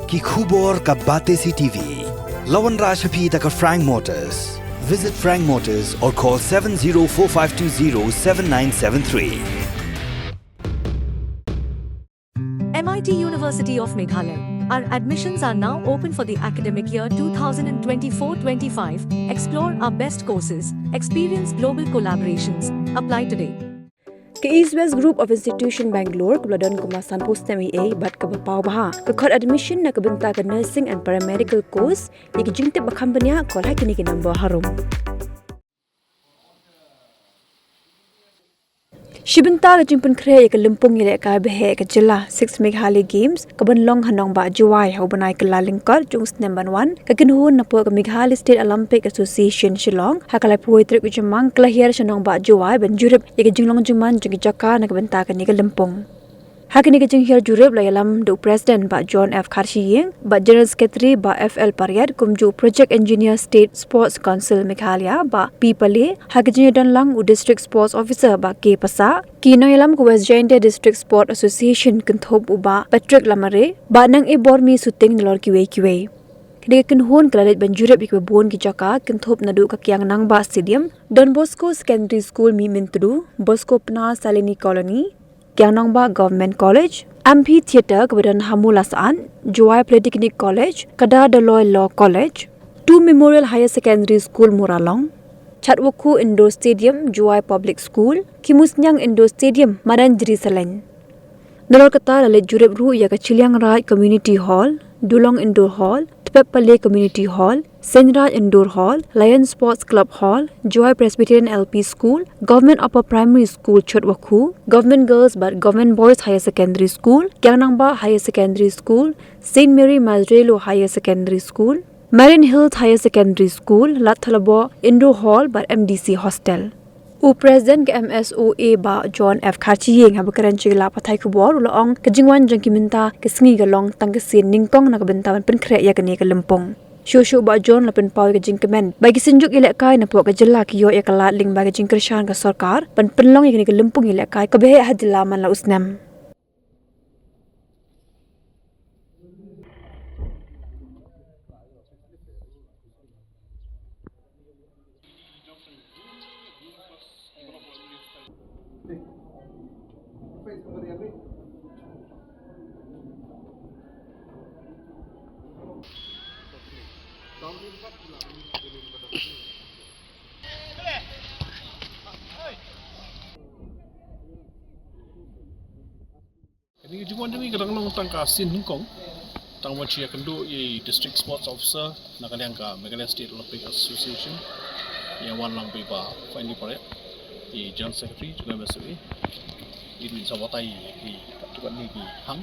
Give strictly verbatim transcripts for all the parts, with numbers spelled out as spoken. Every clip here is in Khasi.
Ki khubor ka Batesi TV. La wanrah sha phi da ka Frank Motors. Visit Frank Motors or call seven zero four five two zero seven nine seven three. M I T University of Meghalaya. Our admissions are now open for the academic year two thousand twenty-four twenty-five. Explore our best courses, experience global collaborations. Apply today. Ka East West Group of Institution Bangalore kaba la don kumba sanphew snem eiei bad kaba paw bha ka khot admission na ka bynta ka nursing and paramedical course. Ïa ki jingtip ba kham bniah, call ha kine ki number harum. Shi bynta ka jingpynkhreh ïa ka lympung ïalehkai baheh ka jylla, Six Meghalaya Games, ka ban long ha nongbah Jowai ha u bnai Kyllalyngkot jong u snem ban wan, ka kynhun napoh ka Meghalaya State Olympic Association Shillong ha ka laiphew tarik u Jymmang ka la hiar sha nongbah Jowai ban jurip ïa ka jinglong jingman jong ki jaka na ka bynta kane ka lympung. Ha kane ka jinghiar jurip la ïalam da u President Bah John F Kharshiying, Bah General Secretary Bah F L Pariat, kumjuh u Project Engineer State Sports Council Meghalaya Bah P Pale, ha ka jingïadon lang u District Sports Officer Bah K Passah, ki nongïalam ka West Jaintia District Sports Association kynthup u Bah Patrick Lamare, Bah Nang E Bormi Suting nalor kiwei kiwei. Kane ka kynhun ka la leit ban jurip ïa kiba bun ki jaka kynthup naduh ka Kiang Nangbah Stadium, Don Bosco Secondary School Mihmyntdu, Boscopnar Salini Colony, Kiang Nangbah Government College, Amphitheatre kaba don ha Mawlasahsat, Jowai Polytechnic College, Kadar Dolloi Law College, Two Memorial Higher Secondary School Mooralong, Chatwakhu Indoor Stadium, Jowai Public School, Khimusniang Indoor Stadium, Madan Jri Saleng. Nalor kata la leit jurip ruh ïa ka Chilliangraij Community Hall, Dulong Indoor Hall, Tpep Pale Community Hall, Seiñraij Indoor Hall, Lion Sports Club Hall, Jowai Presbyterian L P School, Government Upper Primary School Chotwakhu, Government Girls bad Government Boys Higher Secondary School, Kiang Nangbah Higher Secondary School, Saint Mary Majrelo Higher Secondary School, Marine Hills Higher Secondary School, Ladthadlaboh Indoor Hall bad M D C Hostel. U President ka M S O A Bah John F Kharshiying haba kren sha ki lad pathai khubor u la ong ka jingwan jong ki mynta ka sngi ka long tang ka sien nyngkong na ka bynta ban pynkhreh ïa kane ka lympung. Shuh shuh Bah John la pynpaw ïa ka jingkmen ba ki synjuk ïalehkai napoh ka jylla ki ïoh ïa ka lad lyngba ka jingkyrshan ka sorkar ban pynlong ïa kane ka lympung ïalehkai kaba heh ha jylla man la u snem. Kane ka jingwan jong ngi ka dang long tang ka sien nyngkong. Tang ban shu ïakynduh ïa i District Sports Officer na ka liang ka Meghalaya State Olympic Association. Ïa wan lang bad i Bah Finely Pariat, i General Secretary jong ka M S O A. Ïa i sa batai ïa ki katto katne ki hang.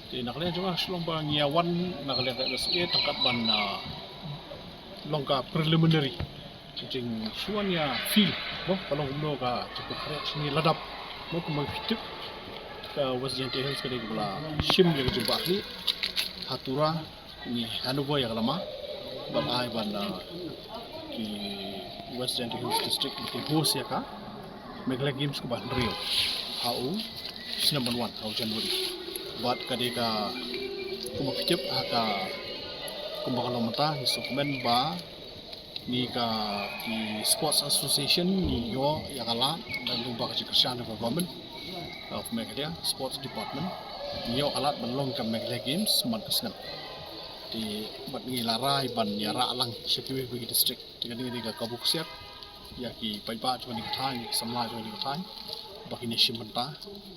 Te na ka liang jong nga shu long ba ngi ïa wan na ka liang ka M S O A tang kat ban, ah, long ka preliminary. Ka jingshuwa ïa feel mo ka long kumno ka jingpynkhreh shane la dap mo kumba phi tip ka West Jaintia Hills ka dei kaba la shim ïa ka jingbakla ha Tura, ngi handover ïa ka lama bad ai ban, ah, ki West Jaintia Hills District ki host ïa ka Meghalaya Games kaba hynriew ha u snem ban wan ha u January. Bad ka dei ka kumba phi tip ha ka kumba ka long mynta ngi sngewkmen ba ngi ka ki Sports Association ngi ïoh ïa ka lad da lyngba ka jingkyrshan jong ka Government of Meghalaya Sports Department. Ngi ïoh ka lad ban long ka Meghalaya Games man ka snem. Te bad ngi la rai ban ïarah lang sha kiwei kiwei ki district. Te kane ka dei ka kabu ksiar ïa ki paidbah jong kane ka thaiñ, ïa ki samla jong kane ka thaiñ ba kin ïashim bynta.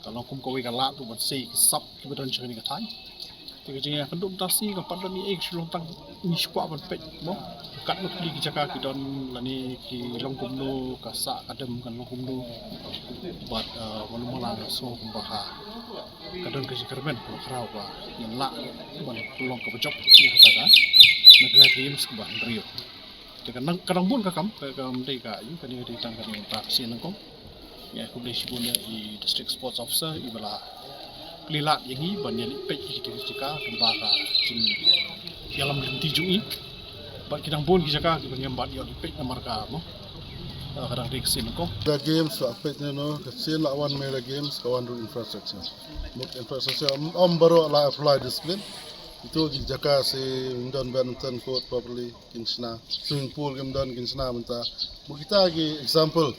Ka long kum kawei ka lad ruh ban sei ki sap kiba don jong kane ka thaiñ. Te ka jingïakynduh mynta sngi kam pat don ei ei, ka shu long tang ngi shu kwah ban peit mo katno tylli ki jaka ki don lane ki long kumno, ka sah ka dem kan long kumno. Bad, eh, mano mano nga sngew kumba ha ka don ka jingkyrmen kaba khraw ba ngin lah ban pynlong kaba jop ïa kata ka Meghalaya Games kaba hynriew. Te ka nang, ka dang bun ka kam, ka, kam dei ka, ïa, kane ka dei tang kane ka sien nyngkong. Ïa, khublei shibun ïa i District Sports Officer iba la plie lad ïa ngi ban ïaleit peit ïa kita ki jaka kumba ka jingïalam lynti jong i. Bad ki dang bun ki jaka kiba ngim pat ïoh leit peit namar ka mo. Ah, ka dang dei ka sien nyngkong. Meghalaya Games la peit ne no, ka sien la wan Meghalaya Games ka wan ruh infrastructure. Mut infrastructure ym, ym baroh la apply discipline. Ito ki jaka se ngim don badminton court properly, kin shna. Swimming pool ngim don, kin shna mynta. Mo kita ki example.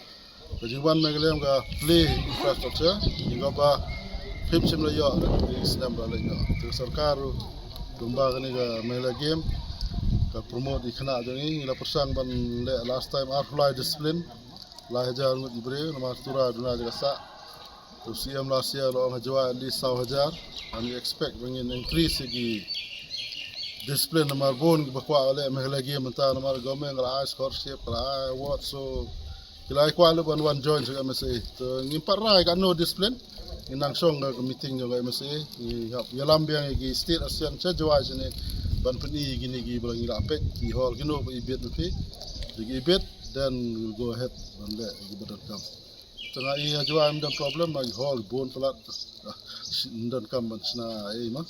Ka jingwan Meghalaya ka play infrastructure, ki ka ba pip shim la ïoh, ki snem ba la ïoh. Te sorkar ruh, kumba kane ka Meghalaya Game, ka promote i khynnah jong i, ngi la pyrshang ban leh last time arphew lai discipline, lai hajar ngut i briew, namar Tura duna jaka sah. To C M last year la ong ha Jowai at least saw hajar. And we expect ba ngin increase ïa ki discipline namar bun kiba kwah leh Meghalaya Game mynta namar government ka la ai scholarship, ka la ai award, so ki la ai kwah leh ban wan join sha M S A. To ngim pat rai ka no discipline. Ngin nang shong ka meeting jong ka M S A. Ngi hap ïalam biang ïa ki state association sha Jowai shane ban pyni ïa kine kiba ngi la peit ki hall kino ba i bit na phi. Ïa ki i bit, then we'll go ahead ban leh ïa kiba donkam. Tang ïa Jowai ym don problem, ma i hall bun palat. Ym donkam ban shna ei ma.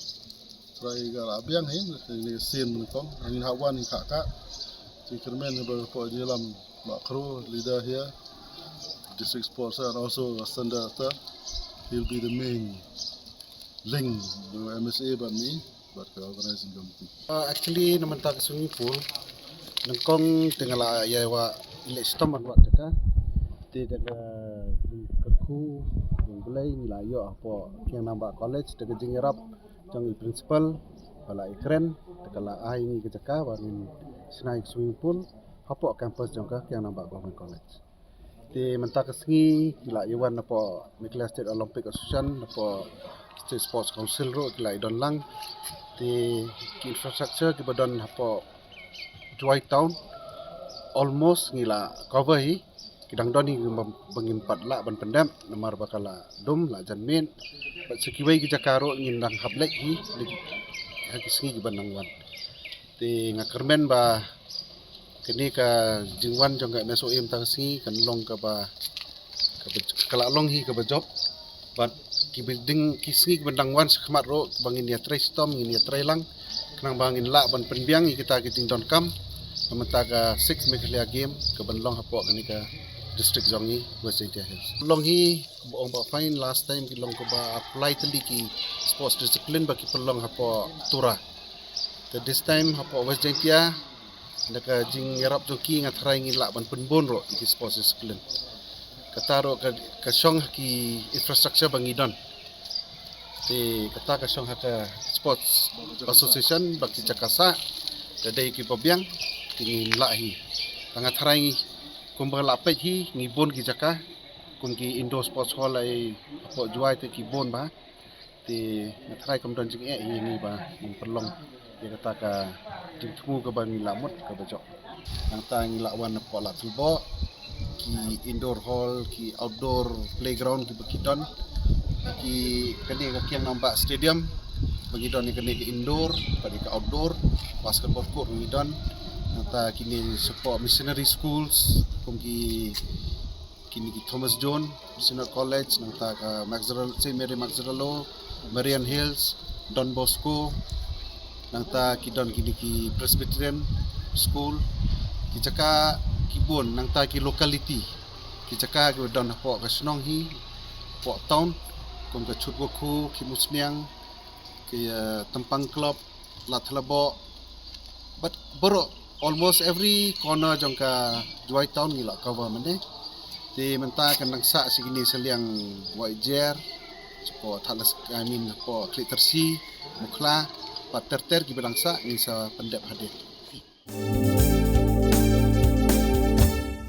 Trai ka la biang hi, ni sien nyngkong, ngin hap wan ka ka. Te kyrmen ba poi ïalam Bah Kro, leader here, district sports and also Sandar Akhter. He'll be the main link with M S A bad me, bad ka organizing committee. Uh, actually, na mynta ka swimming pool, nyngkong te nga la ïa wa leh shitom ban wad jaka. Te da ka jingkyrkhu jong U Blei ngi la ïoh hapoh Kiang Nangbah College, da ka jingïarap jong i principal ba la ïakren, te ka la ai ngi ka jaka ba ngin shna ïa ka swimming pool hapoh campus jong ka Kiang Nangbah Government College. Te mynta ka sngi ki la ïa wan hapoh Meghalaya State Olympic Association, hapoh State Sports Council ruh ki la ïa don lang. Te ki infrastructure kiba don hapoh Jowai Town almost ngi la cover hi. Ki dang don hi ba, ba ngim pat lah ban pyndep namar ba ka la dum, la jan miet. Bad sa kiwei ki jaka ruh ngin dang hap leit hi, leit ha ki sngi kiban dang wan. Te nga kyrmen ba kane ka jingwan jong ka M S O A mynta ka sngi kan long kaba, kaba, ka la long hi kaba jop. Bad kiba dang, ki sngi kiban dang wan shakhmat ruh ba ngin ïatrei shitom, ngin ïatrei lang, khnang ba ngin lah ban pynbiang ïa kita ki jingdonkam na mynta ka six Meghalaya Game kaban long hapoh kane ka district jong ngi, West Jaintia Hills. Long hi kaba ong Bah Fine, last time ki long kaba arphew lai tylli ki sports discipline ba ki pynlong hapoh Tura. Te this time hapoh West Jaintia, da ka jingïarap jong ki nga tharai ngi lah ban pynbun ruh ïa ki sports discipline. Kata ruh ka, ka shong ha ki infrastructure ba ngi don. Te kata ka shong ha ka sports association ba ki jaka sah, da dei kiba biang, te ngin lah hi. Te nga tharai ngi, kumba lah peit hi, ngi bun ki jaka, kum ki indoor sports hall ai hapoh Jowai te ki bun bha. Te nga tharai kam don jingeh ïa ngi ba ngin pynlong ïa kata ka jingthmu kaba ngi la mut kaba jop. Nangta ngi la wan hapoh Ladthadlaboh, ki indoor hall, ki outdoor playground kiba ki don, ki kane ka Kiang Nangbah Stadium ba ngi don, ïa kane ka indoor bad ïa ka outdoor, basketball court ba ngi don. Nangta kine shapoh missionary schools kum ki kine ki Thomas Jones Missionary College, nangta ka Max Zurl-, Saint Mary Max Zurllo, Marian Hills, Don Bosco, nangta ki don kine ki Presbyterian School, ki jaka ki bun, nangta ki locality, ki jaka ki don hapoh ka shnong hi, hapoh town, kum ka Chutwakhu, Khimusniang, ki, eh, Tympang Club, Ladthadlaboh, bad baroh, almost every corner jong ka Jowai Town ngi la cover mynne. Te mynta kan dang sah sha kine sha liang Wahiajer, shapoh Thadlaskei, I mean, hapoh Khliehtyrshi, Mukhla, bad ter ter kiba dang sah ngin sa pyndep hadien.